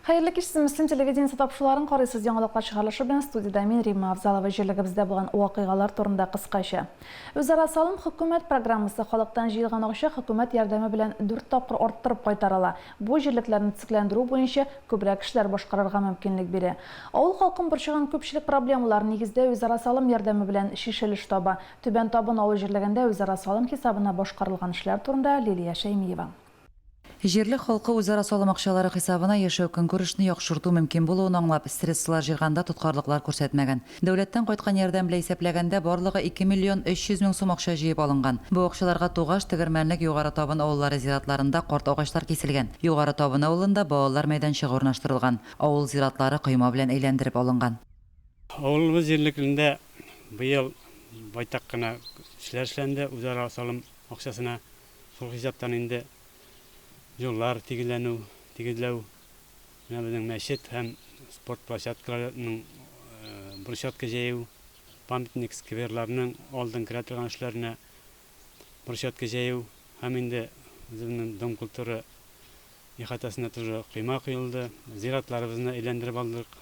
Хәерле кич, сез Мөслим телевидениесе тапшыруларын карыйсыз. Яңалыклар чыгарылышы белән студиядә мин Римма Авзалова. Җирлегебездә булган вакыйгалар турында кыскача. Үзара салым хөкүмәт программасы халыктан җыелган акча хөкүмәт ярдәме белән дүрт тапкыр арттырып кайтарыла. Бу җирлекләрне төзекләндерү буенча күбрәк эшләр башкарырга мөмкинлек бирә. Авыл халкын борчыган күпчелек проблемалар нигездә үзара салым ярдәме белән чишелеш таба. Түбән Табын авыл җирлегендә үзара салым хисабына башкарылган эшләр турында Лилия Шәймиева. Җирлек халкы үзара салым акчалары хисабына яшәү-көнкүрешне яхшырту мөмкин булуын аңлап, средстволар җыйганда тоткарлыклар күрсәтмәгән. Дәүләттән кайткан ярдәм белән исәпләгәндә, барлыгы 2 миллион 300 мең сум акча җыеп алынган. Бу акчаларга Тугаш, Тегермәнлек, Югары Табын авыллары зиратларында карт агачлар киселгән. Югары Табын авылында балалар мәйданчыгы урнаштырылган. Авыл зиратлары койма белән әйләндереп алынган. Авылыбыз җирлеклендә быел байтак кына эшләр эшләнде үзара салым акчасына. Шул хисаптан инде юллар тигезләнү, тигезләү, менә безнең мәчет һәм спорт площадкаларының брусчатка җәю, памятник, скверларның алдын керә торган эшләренә брусчатка җәю һәм инде үзебезнең Дом культуры ихатасына тоже койма коелды, зиратларыбызны әйләндереп алдык.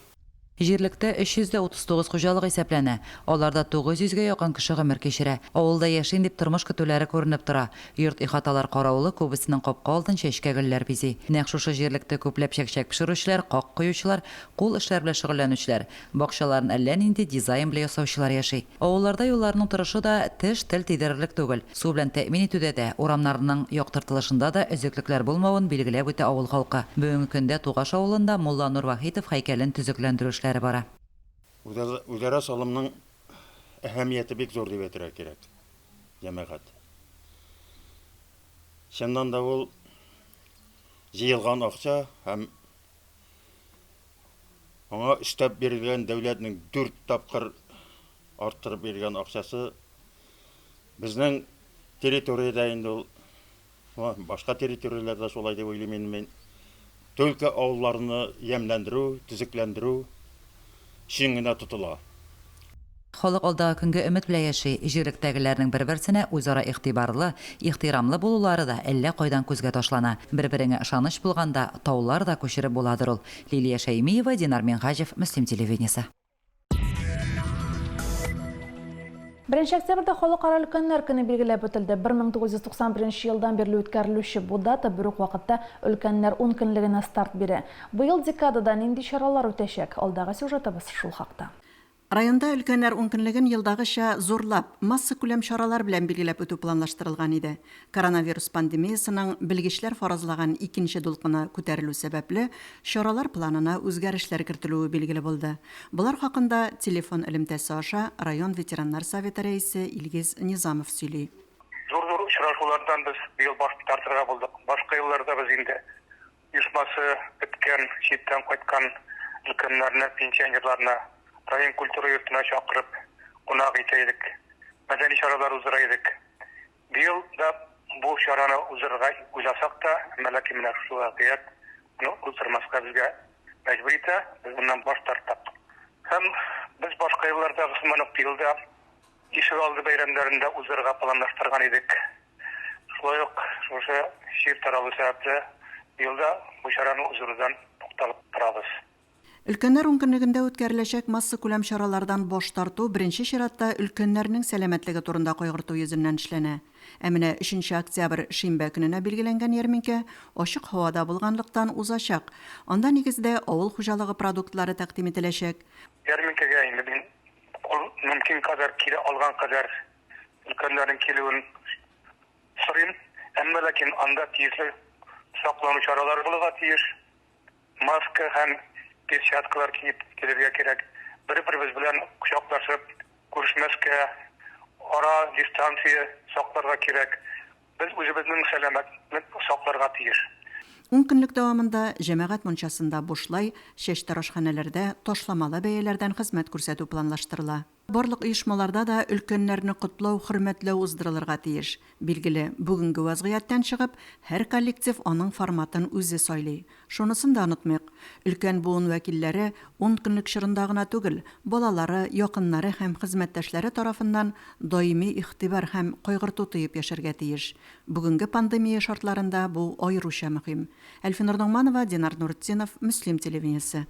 Җирлектә 339 хуҗалык исәпләнә, аларда 900 гә якын кеше гомер кичерә. Авылда яшим дип тормыш көтүләре күренеп тора. Йорт-ихаталар караулы, күбесенең капка алдын чәчкә-гөлләр бизи. Нәкъ шушы җирлектә күпләп чәкчәк пешерүчеләр, как коючылар, кул эшләре белән шөгыльләнүчеләр, бакчаларын әллә нинди дизайн белән ясаучылар яши. Авылларда юлларның торышы да теш-тел тидерерлек түгел. Су белән тәэмин итүдә дә, урамнарның яктыртылышында да өзеклекләр булмавын билгеләп үтә авыл халкы. Бүгенге көндә Тугаш авылында Мулланур Вахитов һәйкәлен төзекләндерү эшләре бара. Үзара салымның әһәмияте бик зур дип әйтергә кирәк, җәмәгать. Чыннан да ул җыелган акча һәм Аңа өстәп бирелгән дәүләтнең дүрт тапкыр арттырып биргән акчасы безнең территориядә инде ул, башка территорияләрдә шулай дип уйлыйм инде мин. Только авылларны ямьләндерү, төзекләндерү өчен генә тотыла. Халык алдагы көнгә өмет белән яши. Җирлектәгеләрнең бер-берсенә үзара игътибарлы, ихтирамлы булулары да әллә кайдан күзгә ташлана. Бер-береңә ышаныч булганда, таулар да күчереп буладыр ул. Лилия Шәймиева, Динар Минһаҗев, Мөслим телевидениесе. Беренче октябрьдә Халыкара өлкәннәр көне билгеләп үтелде. 1991 елдан бирле үткәрелүче бу дата бер үк вакытта Өлкәннәр ункөнлегенә старт бирә. Быел декадада нинди чаралар үтәчәк? Алдагы сюжетыбыз шул хакта. Районда Өлкәннәр ункөнлеген елдагыча зурлап, массакүләм чаралар белән билгеләп үтү планлаштырылган иде. Коронавирус пандемиясенең белгечләр фаразлаган икенче дулкыны күтәрелү сәбәпле, чаралар планына үзгәрешләр кертелүе билгеле булды. Болар хакында телефон элемтәсе аша район ветераннар советы рәисе Илгиз Низамов сөйли. Зур-зур очрашулардан без быел баш тартырга булдык. Башка елларда без инде Оешмасы беткән, читтән кайткан өлкәннәрне, пенсионерларны район культура йортына чакырып, кунак итә идек, мәдәни чаралар уздыра идек. Быел да бу чараны уздырырга уйласак та, әмма ләкин менә шушы вазгыять аны уздырмаска безгә мәҗбүр итә, без моннан баш тарттык. Һәм без башка еллардагы сыман ук быел да Ишегалды бәйрәмнәрен дә уздырырга планлаштырган идек. Шулай ук шушы чир таралу сәбәпле, быел да бу чараны уздырудан тукталып торабыз. Өлкәннәр ункөнлегендә үткәреләчәк массакүләм чаралардан баш тарту беренче чиратта өлкәннәрнең сәламәтлеге турында кайгырту йөзеннән эшләнә. Ә менә өченче октябрь шимбә көненә билгеләнгән ярминкә ачык һавада булганлыктан узачак. Анда нигездә авыл хуҗалыгы продуктлары тәкъдим ителәчәк. Ярминкәгә инде мин Ул мөмкин кадәр килә алган кадәр өлкәннәрнең килүен сорыйм. Әмма ләкин анда тиешле саклану чаралары булырга тиеш. Маска һәм перчаткалар киеп килергә кирәк. Бер-беребез белән кочаклашып күрешмәскә, ара, дистанция сакларга кирәк. Без үзебезнең сәламәтлек сакларга тиеш. Ун көнлек дәвамында җәмәгать мунчасында бушлай, чәчтарашханәләрдә ташламалы бәяләрдән хезмәт күрсәтү планлаштырыла. Барлык оешмаларда да өлкәннәрне котлау, хөрмәтләү уздырылырга тиеш. Билгеле, бүгенге вазгыятьтән чыгып, һәр коллектив аның форматын үзе сайлый. Шунысын да онытмыйк, өлкән буын вәкилләре ункөнлек чорында гына түгел, балалары, якыннары һәм хезмәттәшләре тарафыннан даими игътибар һәм кайгырту тоеп яшәргә тиеш. Бүгенге пандемия шартларында бу аеруча мөһим. Әлфинур Ногманова, Динар Нуртдинов, Мөслим телевидениесе.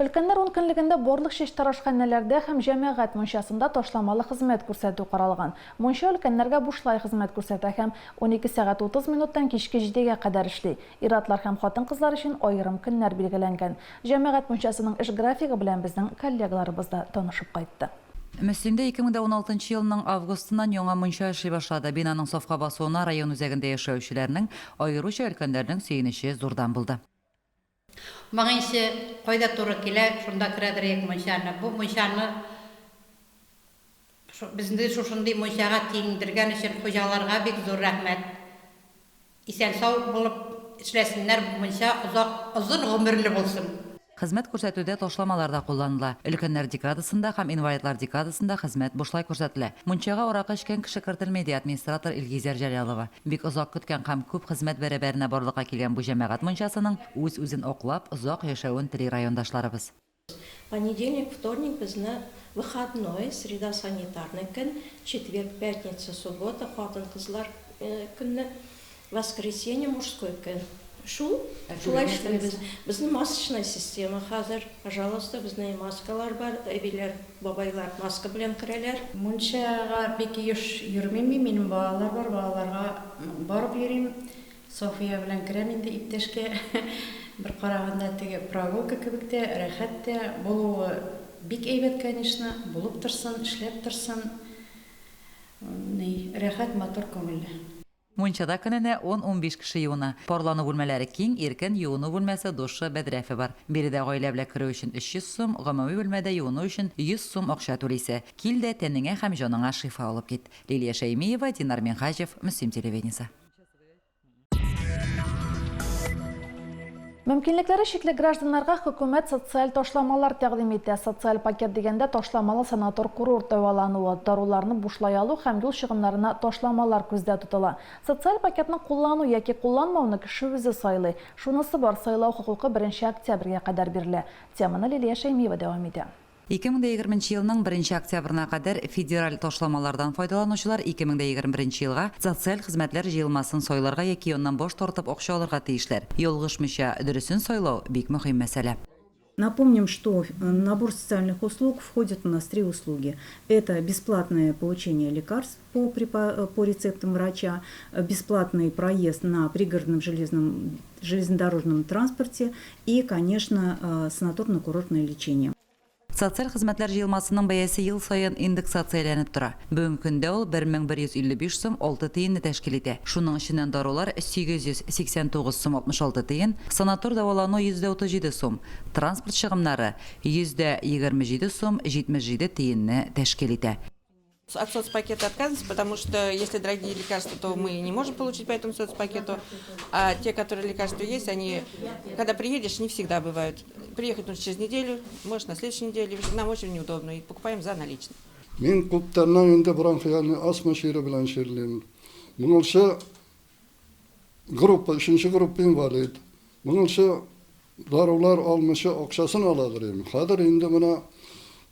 Өлкәннәр ункөнлегендә барлык чәчтарашханәләрдә һәм җәмәгать мунчасында ташламалы хезмәт күрсәтү каралган. Мунча өлкәннәргә бушлай хезмәт күрсәтә һәм 12 сәгать 30 минуттан кичке җидегә кадәр эшли. Ир-атлар һәм хатын-кызлар өчен аерым көннәр билгеләнгән. Җәмәгать мунчасының эш графигы белән безнең коллегаларыбыз да танышып кайтты. Мөслимдә 2016 елның августыннан яңа мунча эшли башлады. Бинаның сафка басуына район үзәгендә яшәүчеләрнең, аеруча өлкәннәрнең сөенече зурдан булды. Моңынчы кайда туры килә, шунда керәдер идек мунчаны. Бу мунчаны безне шушындый мунчага тиңдергән өчен хуҗаларга бик зур рәхмәт. Исән-сау булып эшләсеннәр, мунча озак, озын гомерле булсын. Хезмәт күрсәтүдә ташламалар да кулланыла. Өлкәннәр декадасында һәм инвалидлар декадасында хезмәт бушлай күрсәтелә. Мунчага аракы эчкән кеше кертелми, ди администратор Илгизәр Җәлалова. Бик озак көткән һәм күп хезмәт бәрабәренә барлыкка килгән бу җәмәгать мунчасының үз-үзен аклап, озак яшәвен тели райондашларыбыз. Понедельник, вторник безне выходной, среда санитарный көн, четверг, пятница, суббота хатын-кызлар көнне, воскресенье мужской көн. Шул, шулай эшлибез. Безнең масочная система хәзер, пожалуйста, безнең маскалар бар, әбиләр, бабайлар маска белән керәләр. Мунчага бик еш йөрмим мин, минем балалар бар, балаларга барып йөрим. София белән керәм инде иптәшкә. Бер караганда теге прогулка кебек тә, рәхәт тә. Булуы бик әйбәт, конечно. Булып торсын, эшләп торсын. Ни, рәхәт, матур, күңелле. Мунчада көненә ун-унбиш кеше юына. Парлану бүлмәләре киң, иркен, юыну бүлмәсе, душы, бәдрәфе бар. Биредә гаилә белән керү өчен 300 сум, гомуми бүлмәдә юыну өчен 100 сум акча түлисе. Кил дә, тәнеңә һәм җаныңа шифа алып кит. Лилия Шәймиева, Динар Минһаҗев, Мөслим телевидениесе. Мөмкинлекләре чикле гражданнарга хөкүмәт социаль ташламалар тәкъдим итә. Социаль пакет дигәндә ташламалы санатор-курорт дәвалануы, даруларны бушлай алу һәм юл чыгымнарына ташламалар күздә тотыла. Социаль пакетны куллану яки кулланмауны кеше үзе сайлый. Шунысы бар, сайлау хокукы беренче октябрьгә кадәр бирелә. Теманы Лилия Шәймиева дәвам итә. 2020 елның беренче октябренә кадәр федераль ташламалардан файдаланучылар 2021 елга социаль хезмәтләр җыелмасын сайларга яки аннан баш тартып акча алырга тиешләр. Ялгышмыйча, дөресен сайлау, бик мөһим мәсьәлә. Напомним, что в набор социальных услуг входят у нас три услуги. Это бесплатное получение лекарств по, по рецептам врача, бесплатный проезд на пригородном железном, железнодорожном транспорте и, конечно, санаторно-курортное лечение. Социаль хезмәтләр җыелмасының бәясе ел саен индексацияләнеп тора. Бүгенге көндә ул 1155 сум 6 тиенне тәшкил итә. Шуның эченнән дарулар 889 сум 66 тиен, санатор дәвалану 137 сум, транспорт чыгымнары 127 сум 77 тиенне тәшкил итә. От соцпакета отказываемся, потому что если дорогие лекарства, то мы не можем получить по этому соцпакету. А те, которые лекарства есть, они, когда приедешь, не всегда бывают. Приехать нужно через неделю, может, на следующей неделе. Нам очень неудобно, и покупаем за наличные. Мин күптәннән инде бронхиальный астма чире белән чирлим. Моңарчы группа, өченче группа инвалид. Моңарчы дарулар алмыйча акчасын ала идем. Хәзер инде менә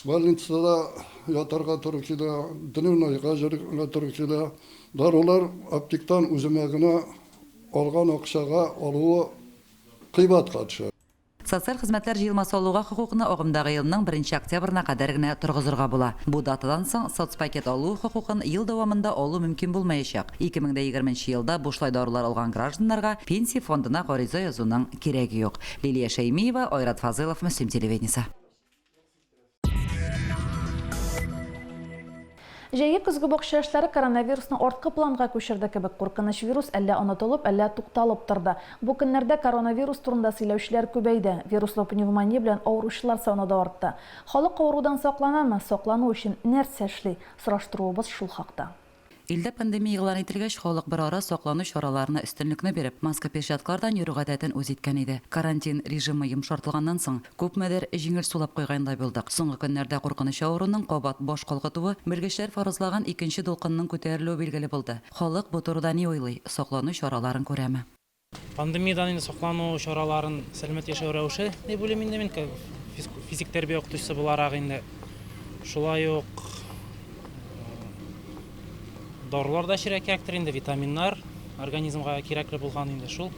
больницада ятарга туры килә, дневнойга йөрергә туры килә. Дарулар аптектан үземә генә алган акчага алуы кыйбатка төшә. Социаль хезмәтләр җыелмасы алуга хокукны агымдагы елның беренче октябренә кадәр генә торгызырга була. Бу датадан соң соцпакет алу хокукын ел дәвамында алу мөмкин булмаячак. 2020 нче елда бушлай дарулар алган гражданнарга Пенсия фондына гариза язуның кирәге юк. Лилия Шәймиева, Айрат Фазылов, Мөслим телевидениесе. Җәйге көзге бакча эшләре коронавирусны арткы планга күчерде кебек. Куркыныч вирус әллә онытылып, әллә тукталып торды. Бу көннәрдә коронавирус турында сөйләүчеләр күбәйде. Вируслы пневмония белән авыручылар саны да артты. Халык авырудан сакланамы? Саклану өчен нәрсә эшли? Сораштыруыбыз шул хакта. Илдә пандемия игълан ителгәч, халык берара саклану чараларына өстенлекне биреп, маска-перчаткалардан йөрү гадәтен үз иткән иде. Карантин режимы йомшартылганнан соң, күпмедер җиңел сулап куйгандай булдык. Соңгы көннәрдә куркыныч авыруның кабат баш калкытуы, белгечләр фаразлаган икенче дулкынның күтәрелүе билгеле булды. Халык бу турыда ни уйлый, саклану чараларын күрәме? Пандемиядән инде саклану чараларын сәламәт яшәү рәвеше дип уйлыйм инде мин, физик тәрбия укытучысы буларак инде. Шулай ук дарулар да эчәргә кирәктер инде, витаминнар организмга кирәкле булган инде шул.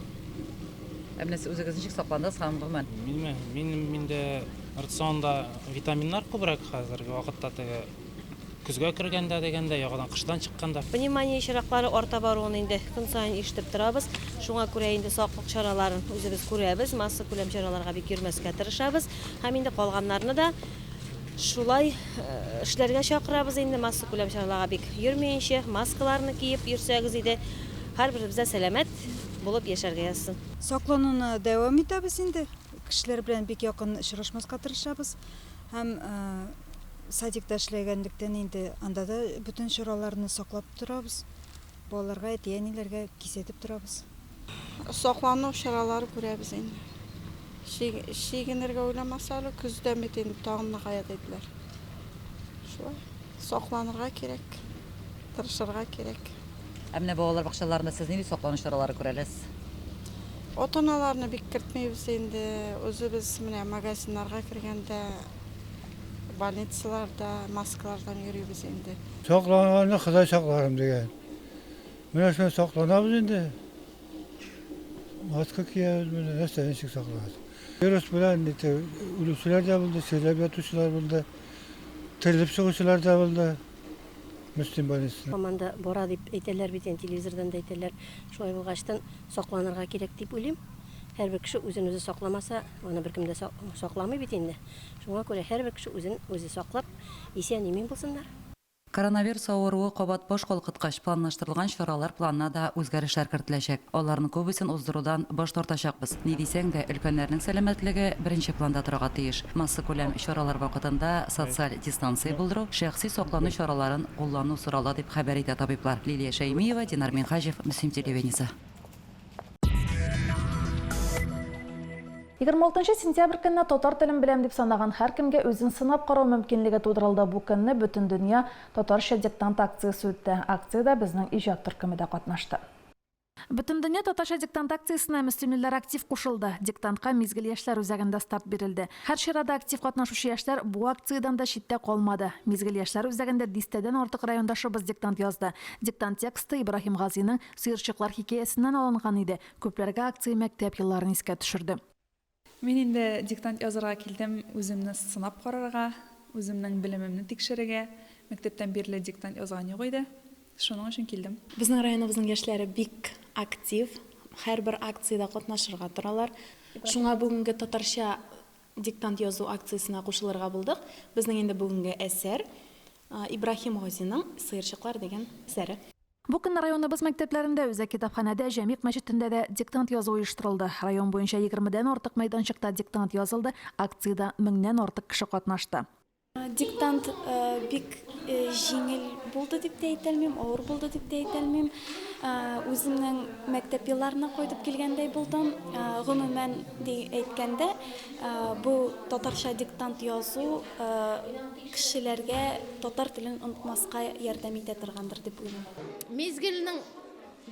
Ә менә сез үзегез ничек сакландыгыз һәм гомумән? Минме? Минем инде рационда витаминнар күбрәк хәзерге вакытта теге Көзгә кергәндә дигәндә, яңадан кыштан чыкканда. Пневмония очраклары арта баруын инде көн саен ишетеп торабыз. Шуңа күрә инде саклык чараларын үзебез күрәбез, массакүләм чараларга бик йөрмәскә тырышабыз. Һәм инде калганнарны да шулай эшләргә чакырабыз инде, массакүләм чараларга бик йөрмиенчә, маскаларны киеп йөрсәгез иде. Һәрберебез дә сәламәт булып яшәргә язсын. Саклануны дәвам итәбез инде. Кешеләр белән бик якын очрашмаска тырышабыз. Һәм садикта эшләгәнлектән инде анда да бөтен чараларны саклап торабыз. Балаларга, әти-әниләргә кисәтеп торабыз. Саклану чаралары күрәбез инде. Чигенергә уйламаса әле, көздән бит инде тагын ныгая диделәр. Шулай. Сакланырга кирәк, тырышырга кирәк. Ә менә балалар бакчаларында сез нинди саклану чаралары күрәләсез? Ата-аналарны бик кертмибез инде. Үзебез менә магазиннарга кергәндә, больницаларда маскалардан йөрибез инде. Сакланганны Ходай сакларым дигән. Менә шулай сакланабыз инде. Маска киябез менә, нәрсә, ничек сакланасың. Вирус белән үлүчеләр дә булды, чирләп ятучылар булды, терелеп чыгучылар да булды. Мөслим больницасына. Команда бара дип әйтәләр бит инде, телевизордан да әйтәләр. Шулай булгачтын, сакланырга кирәк дип уйлыйм. Һәрбер кеше үзен үзе сакламаса, аны беркем дә сакламый бит инде. Шуңа күрә һәрбер кеше үзен үзе саклап, исән-имин булсыннар. Коронавирус авыруы кабат баш калкыткач, планлаштырылган чаралар планына да үзгәрешләр кертеләчәк. Аларның күбесен уздырудан баш тартачакбыз. Ни дисәң дә, өлкәннәрнең сәламәтлеге беренче планда торырга тиеш. Массакүләм чаралар вакытында социаль дистанция булдыру, шәхси саклану чараларын куллану сорала, дип хәбәр итә табиблар. Лилия Шәймиева, Динар Минһаҗев, Мөслим телевидениесе. 26 сентябрь көнне татар телен беләм дип санаган һәркемгә үзен сынап карау мөмкинлеге тудырылды. Бу көнне Бөтендөнья татарча диктант акциясе үтте. Акциядә безнең иҗат төркеме дә катнашты. Бөтендөнья татарча диктант акциясенә мөслимлеләр актив кушылды. Диктантка Мизгел яшьләр үзәгендә старт бирелде. Һәр чарада актив катнашучы яшьләр бу акциядән дә читтә калмады. Мизгел яшьләр үзәгендә дистәдән артык райондашыбыз диктант язды. Диктант тексты Ибраһим Газиның Сыерчыклар хикәясеннән алынган иде. Күпләргә акция мәктәп елларын искә төшерде. Мин инде диктант язарга килдем үземне сынап карарга, үземнең белемемне тикшерергә. Мәктәптән бирле диктант язган юк иде. Шуның өчен килдем. Безнең районыбызның яшьләре бик актив, һәрбер акциядә катнашырга торалар. Шуңа бүгенге татарча диктант язу акциясенә кушылырга булдык. Безнең инде бүгенге әсәр, Ибраһим Газиның Сыерчыклар дигән әсәре. Бу көнне районыбыз мәктәпләрендә, үзәк китапханәдә, Җәмигъ мәчетендә дә диктант язу оештырылды. Район буенча егермедән артык мәйданчыкта диктант язылды, акциядә меңнән артык кеше катнашты. Диктант бик җиңел булды дип тә әйтә алмыйм, авыр булды дип тә әйтә алмыйм. Үземнең мәктәп елларына кайтып килгәндәй булдым. Гомумән, ди әйткәндә, бу татарча диктант язу Кешеләргә татар телен онытмаска ярдәм итә торгандыр дип уйлыйм. Мизгелнең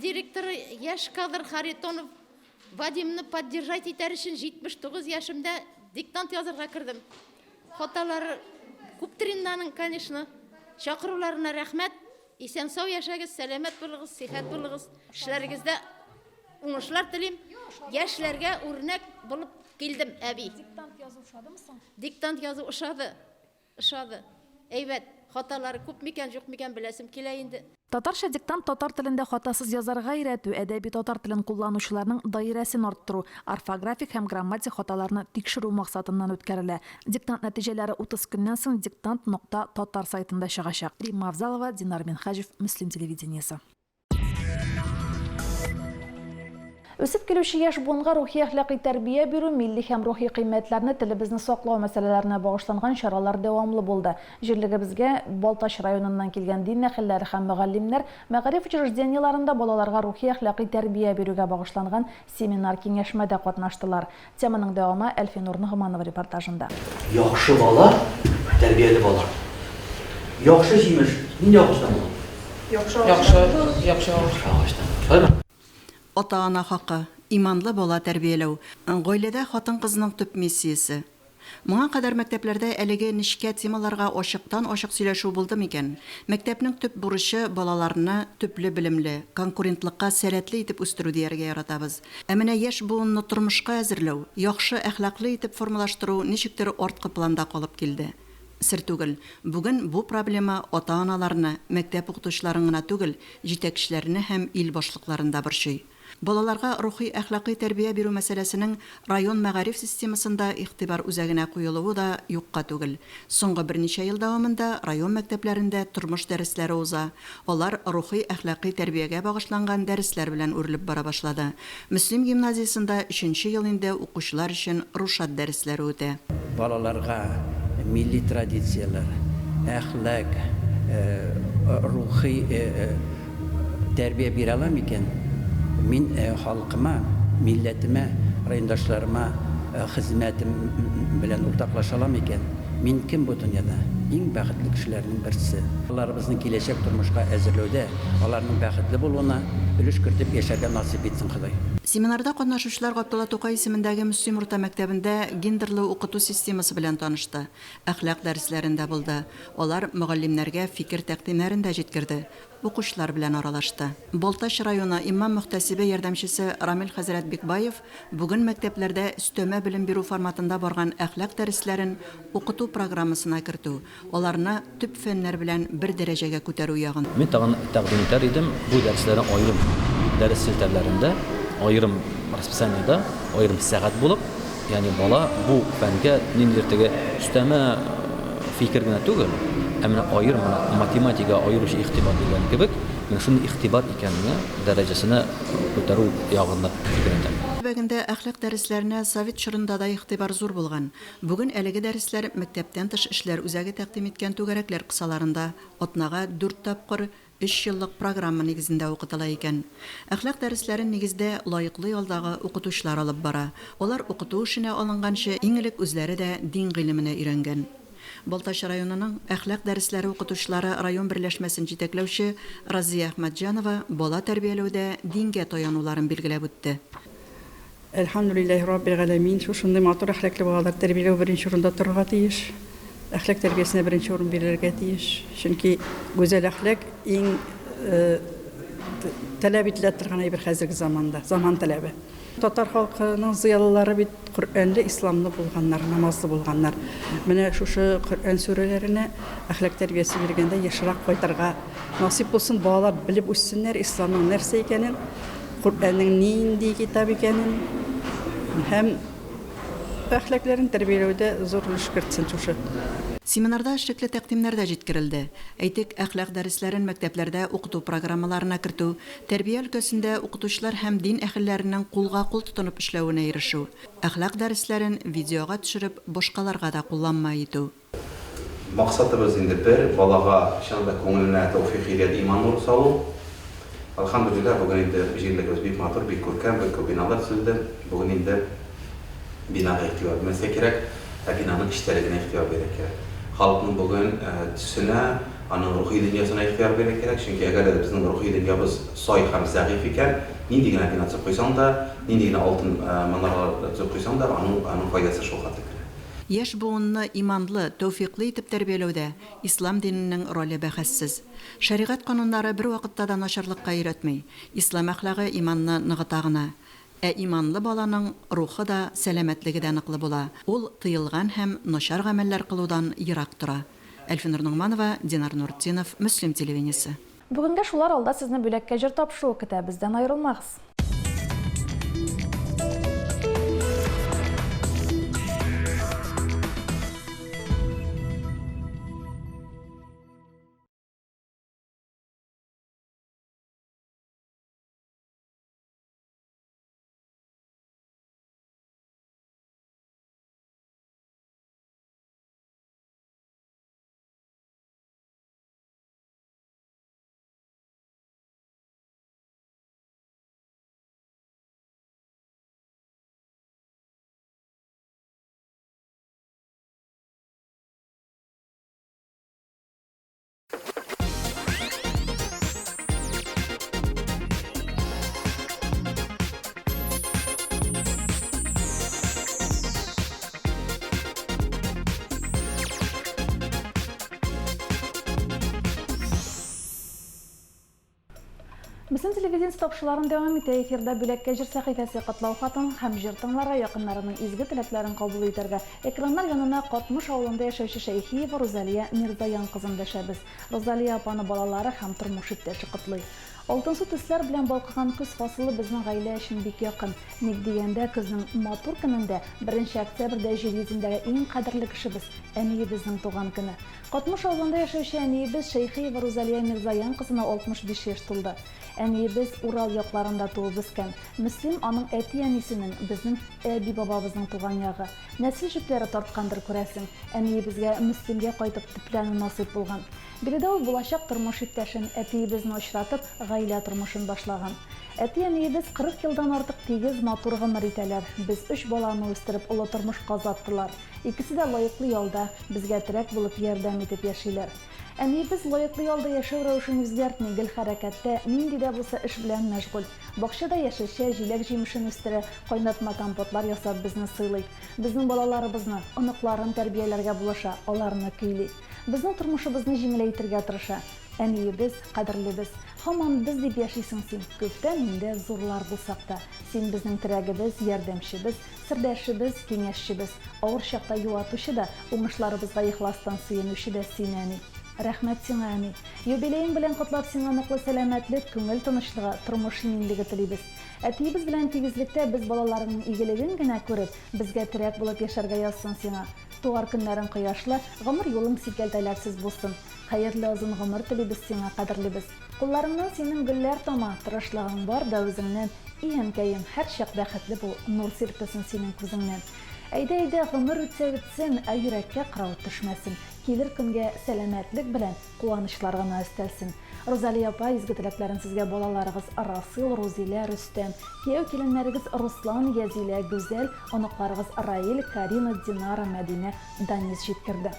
директоры яшь кадр Харитонов Вадимны поддержать итәр өчен 79 яшемдә диктант язырга кердем. Хаталары күптер инде аның, конечно. Чакыруларына рәхмәт. Исән-сау яшәгез, сәламәт булыгыз, сихәт булыгыз. Эшләрегездә уңышлар телим. Яшьләргә үрнәк булып килдем, әби. Диктант язу ошадымы соң? Диктант язу ошады. Ошады. Әйбәт. Хаталары күп микән, юк микән, беләсем килә инде. Татарча диктант татар телендә хатасыз язарга өйрәтү, әдәби татар телен кулланучыларның даирәсен арттыру, орфографик һәм грамматик хаталарны тикшерү максатыннан үткәрелә. Диктант нәтиҗәләре 30 көннән соң диктант нокта татар сайтында чыгачак. Римма Авзалова, Динар Минһаҗев, Мөслим телевидениесе. Үсеп килүче яшь буынга рухи-әхлакый тәрбия бирү, милли һәм рухи кыйммәтләрне, телебезне саклау мәсьәләләренә багышланган чаралар дәвамлы булды. Җирлегебезгә Балтач районыннан килгән дин әһелләре һәм мөгаллимнәр мәгариф учреждениеләрендә балаларга рухи-әхлакый тәрбия бирүгә багышланган семинар-киңәшмәдә катнаштылар. Теманың дәвамы Әлфинур Ногманова репортажында. Яхшы бала, тәрбияле бала. Яхшы җимеш нинди агачтан була? Яхшы агачтан. Яхшы агачтан. Шулаймы? Ата-ана хакы, иманлы бала тәрбияләү, гаиләдә хатын-кызның төп миссиясе. Моңа кадәр мәктәпләрдә әлеге нечкә темаларга ачыктан-ачык сөйләшү булды микән? Мәктәпнең төп бурычы, балаларны төпле белемле, конкурентлыкка сәләтле итеп үстерү дияргә яратабыз. Ә менә яшь буынны тормышка әзерләү, яхшы әхлаклы итеп формалаштыру ничектер арткы планда калып килде. Сер түгел, бүген бу проблема ата-аналарны, мәктәп укытучыларын гына түгел, җитәкчеләрне һәм ил башлыкларын да борчый. Балаларга рухи-әхлакый тәрбия бирү мәсьәләсенең район мәгариф системасында игътибар үзәгенә куелуы да юкка түгел. Соңгы берничә ел дәвамында район мәктәпләрендә тормыш дәресләре уза, алар рухи-әхлакый тәрбиягә багышланган дәресләр белән үрелеп бара башлады. Мөслим гимназиясендә өченче ел инде укучылар өчен Рушат дәресләре үтә. Балаларга милли традицияләр, әхлак, рухи тәрбия бирә алам икән, мин халкыма, милләтемә, райондашларыма хезмәтем белән уртаклаша алам икән, мин кем бу дөньяда? Иң бәхетле кешеләрнең берсе. Балаларыбызны киләчәк тормышка әзерләүдә Аларның бәхетле булуына өлеш кертеп яшәргә насыйп итсен Ходай. Семинарда катнашучылар Габдулла Тукай исемендәге Мөслим урта мәктәбендә гендерлы укыту системасы белән танышты, әхлак дәресләрендә булды. Алар мөгаллимнәргә фикер-тәкъдимнәрен дә җиткерде, укучылар белән аралашты. Балтач районы имам-мөхтәсибе ярдәмчесе Рамил хәзрәт Бикбаев бүген мәктәпләрдә өстәмә белем бирү форматында барган әхлак дәресләрен укыту программасына кертү, Аларны төп фәннәр белән бер дәрәҗәгә күтәрү ягын. Мин тагын тәкъдим итәр идем, бу дәресләрне аерым дәрес челтәрләрендә, аерым расписаниедә, аерым сәгать булып, ягъни бала бу фәнгә ниндидер теге өстәмә фикер генә түгел, ә менә аерым менә математикага аеруча игътибар дигән кебек, менә шундый игътибар икәненә дәрәҗәсенә күтәрү ягында фикер итәм. Төбәгендә әхлак дәресләренә совет чорында да игътибар зур булган. Бүген әлеге дәресләр мәктәптән тыш эшләр үзәге тәкъдим иткән түгәрәкләр кысаларында атнага дүрт тапкыр өч еллык программа нигезендә укытыла икән. Әхлак дәресләрен нигездә лаеклы ялдагы укытучылар алып бара. Алар укыту эшенә алынганчы иң элек үзләре дә дин гыйлеменә өйрәнгән. Балтач районының әхлак дәресләре укытучылары район берләшмәсен җитәкләүче Разия Әхмәтҗанова бала тәрбияләүдә дингә таянуларын билгеләп үтте. Әлхәмдүлилләһи раббил галәмин, шушындый матур әхлаклы балалар тәрбияләү беренче урында торырга тиеш. Әхлак тәрбиясенә беренче урын бирелергә тиеш. Чөнки гүзәл әхлак иң таләп ителә торган әйбер хәзерге заманда, заман таләбе. Татар халкының зыялылары бит Коръәнле, исламлы булганнар, намазлы булганнар. Менә шушы Коръән сүрәләренә әхлак тәрбиясе биргәндә ешрак кайтырга Насыйп булсын, балалар белеп үссеннәр исламның нәрсә икәнен, Коръәннең нинди китап икәнен һәм әхлакларын тәрбияләүдә зур өлеш кертсен шушы. Семинарда эшлекле тәкъдимнәр дә җиткерелде. Әйтик, әхлак дәресләрен мәктәпләрдә укыту программаларына кертү, тәрбия өлкәсендә укытучылар һәм дин әһелләренең кулга-кул тотынып эшләвенә ирешү, әхлак дәресләрен видеога төшереп, башкаларга да кулланма итү. Максатыбыз инде бер, балага чыннан да күңеленә тәүфыйк, һидәят, иман нуры салу. Әлхәмдүлилләһ, бүген инде җирлегебез бик матур, бик күркәм, бик күп биналар төзелде. Бүген инде бинага игътибар бирмәскә кирәк, ә бинаның эчтәлегенә игътибар бирергә кирәк. Халыкның бүген төсенә, аның рухи дөньясына игътибар бирергә кирәк, чөнки әгәр дә безнең рухи дөньябыз сай һәм зәгыйфь икән, нинди генә бина төзеп куйсаң да, нинди генә алтын манаралар төзеп куйсаң да, аның аның файдасы шулхәтле генә. Яшь буынны иманлы, тәүфикълы итеп тәрбияләүдә ислам диненең роле бәхәссез. Шәригать кануннары бервакытта да начарлыкка өйрәтми. Ислам әхлагы иманны ныгыта гына. Ә иманлы баланың рухы да, сәламәтлеге дә ныклы була, ул тыелган һәм начар гамәлләр кылудан ерак тора. Әлфинур Ногманова, Динар Нуртдинов, Мөслим телевидениесе. Бүгенгә шулар, алда сезне Бүләккә җыр тапшыруы көтә, бездән аерылмагыз. Мөслим телевидениесе тапшыруларын дәвам итә. Эфирда Бүләккә җыр сәхифәсе котлау хатын һәм җыр тыңларга, якыннарының изге теләкләрен кабул итәргә. Экраннар янына Катмыш авылында яшәүче Шәйхиева Рузалия Мирзаян кызын дәшәбез. Рузалия апаны балалары һәм тормыш иптәше котлый. Алтынсу төсләр белән балкыган көз фасылы безнең гаилә өчен бик якын. Ник дигәндә, көзнең матур көнендә, беренче октябрьдә җир йөзендәге иң кадерле кешебез, әниебезнең туган көне. Катмыш авылында яшәүче әниебез Шәйхиева Рузалия Мирзаян кызына 65 яшь тулды. Әниебез Урал якларында туып үскән. Мөслим аның әти-әнисенең, безнең әби-бабабызның туган ягы. Нәсел җепләре тарткандыр, күрәсең, әниебезгә Мөслимгә кайтып төпләнү насыйп булган. Биредә ул булачак тормыш иптәшен, әтиебезне очратып, гаилә тормышын башлаган. Әти-әниебез 40 елдан артык тигез, матур гомер итәләр. Без өч баланы үстереп, олы тормышка озаттылар. Икесе дә лаеклы ялда, безгә терәк булып, ярдәм итеп яшиләр. Әниебез лаеклы ялда яшәү рәвешен үзгәртми, гел хәрәкәттә, нинди дә булса эш белән мәшгуль. Бакчада яшелчә, җиләк-җимешен үстерә, кайнатма-компотлар ясап безне сыйлый. Безнең балаларыбызны, оныкларын тәрбияләргә булыша, аларны көйли. Безнең тормышыбызны җиңеләйтергә тырыша. Әниебез, кадерлебез. Һаман без дип яшисең син, күптән инде зурлар булсак та. Син безнең терәгебез, ярдәмчебез, Сердәшебез, киңәшчебез, авыр чакта юатучы да, уңышларыбызга ихластан сөенүче дә син, әни. Рәхмәт сиңа, әни. Юбилеең белән котлап, сиңа ныклы сәламәтлек, күңел тынычлыгы, тормыш иминлеге телибез. Әтиебез белән тигезлектә без балаларыңның игелеген генә күреп, безгә терәк булып яшәргә язсын сиңа. Туар көннәрең кояшлы, гомер юлың сикәлтәләрсез булсын. Хәерле озын гомер телибез сиңа, кадерлебез. Кулларыңнан синең гөлләр тама, Тырышлыгың бар да үзеңнән, И әнкәем, һәрчак бәхетле бул, Нур сирпесен синең күзеңнән. Әйдә, әйдә, гомер үтсә үтсен, Ә йөрәккә кырау төшмәсен. Килер көнгә сәламәтлек белән, Куанычлар гына өстәлсен. Рузалия апа, изге теләкләрен сезгә балаларыгыз Расил, Рузилә, Рөстәм, кияү-киленнәрегез Руслан, Язилә, Гүзәл, оныкларыгыз Раил, Карина, Динара, Мәдинә, Данис җиткерде.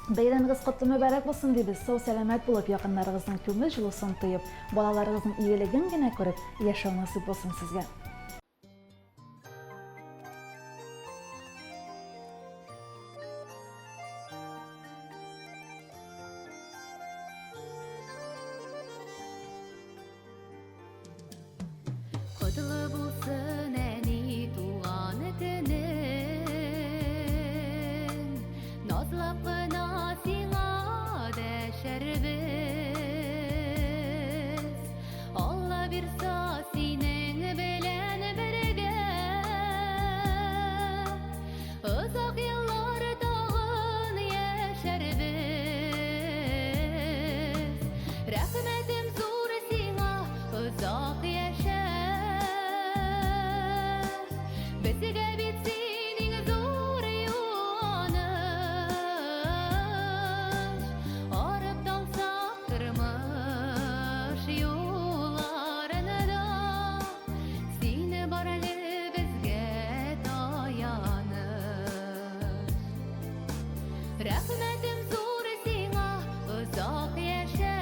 Бәйрәмегез котлы мөбарәк булсын дибез, сау-сәламәт булып, якыннарыгызның күңел җылысын тоеп, балаларыгызның игелеген генә күреп яшәү насыйп булсын сезгә. Котлы булсын әни туган көнең, Назлап кына сиңа дәшәрбез. Алла бирса синең белән бергә, Озак еллар тагын яшәрбез. Рәхмәтем зур сиңа, озак яшә. Безгә бит син иң зур юаныч. Арып талсак тормыш юлларында, Син бар әле безгә таяныч. Рәхмәтем зур сиңа, озак яшә.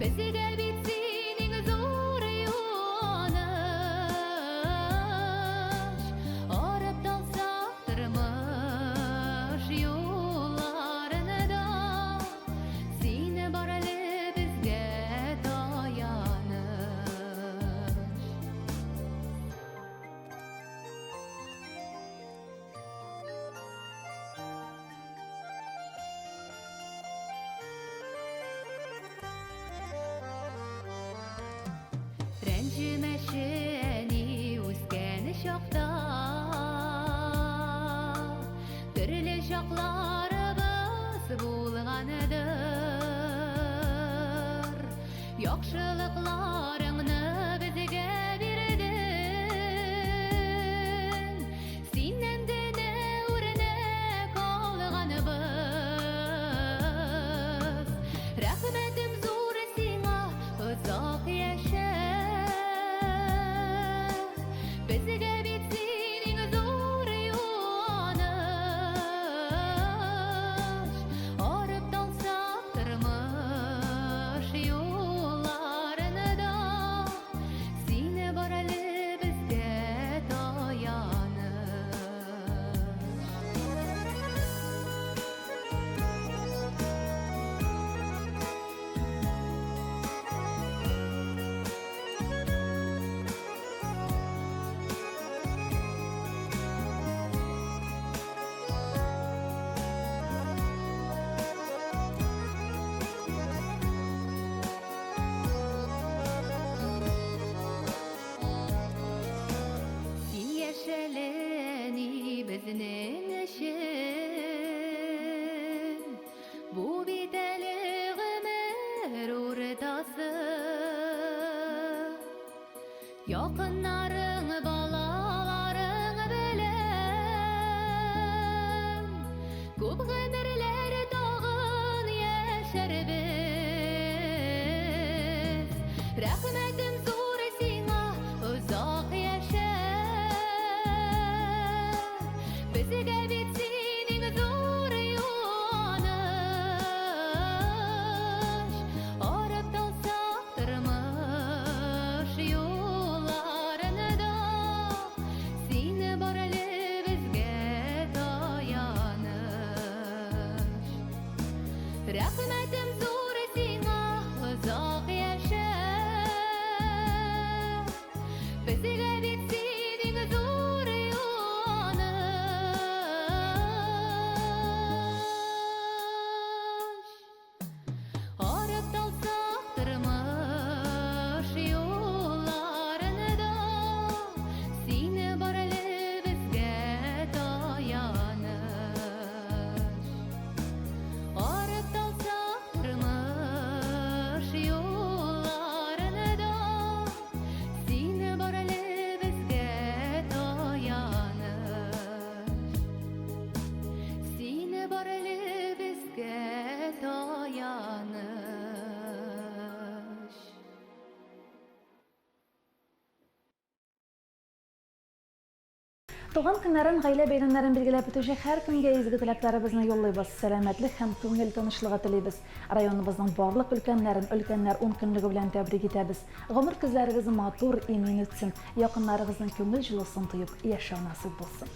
Безгә бит син иң зур юаныч. Арып талсак тормыш юлларында, Син бар әле безгә таяныч. Рәнҗемәче әни үскән чакта Төрле чакларыбыз булгандыр Яхшылыкларыңны безгә бирдең Синнән генә үрнәк алганбыз. Рәхмәтем зур сиңа, озак яшә. Безгә бит син иң зур юаныч. Арып талсак тормыш юлларында. дөньясы. Якыннарың, балаларың белән Күп гомерләр тагын яшәрбез. Рәхмәтем зур сиңа, озак яшә. Безгә бит син иң зур юаныч. Арып талсак тормыш юлларында, Син бар әле безгә таяныч. Рәхмәтем зур сиңа, озак яшә. Безгә бит син иң зур юаныч. Арып талсак тормыш юлларында, Син бар әле безгә таяныч. Арып талсак тормыш юлларында, Син бар әле безгә таяныч. Син бар әле безгә таяныч. Туган көннәрен, гаилә бәйрәмнәрен билгеләп үтүче һәркемгә изге теләкләребезне юллыйбыз, сәламәтлек һәм күңел тынычлыгы телибез. Районыбызның барлык өлкәннәрен Өлкәннәр ункөнлеге белән тәбрик итәбез. Гомер көзләрегез матур, имин үтсен, якыннарыгызның күңел җылысын тоеп яшәү насыйп булсын.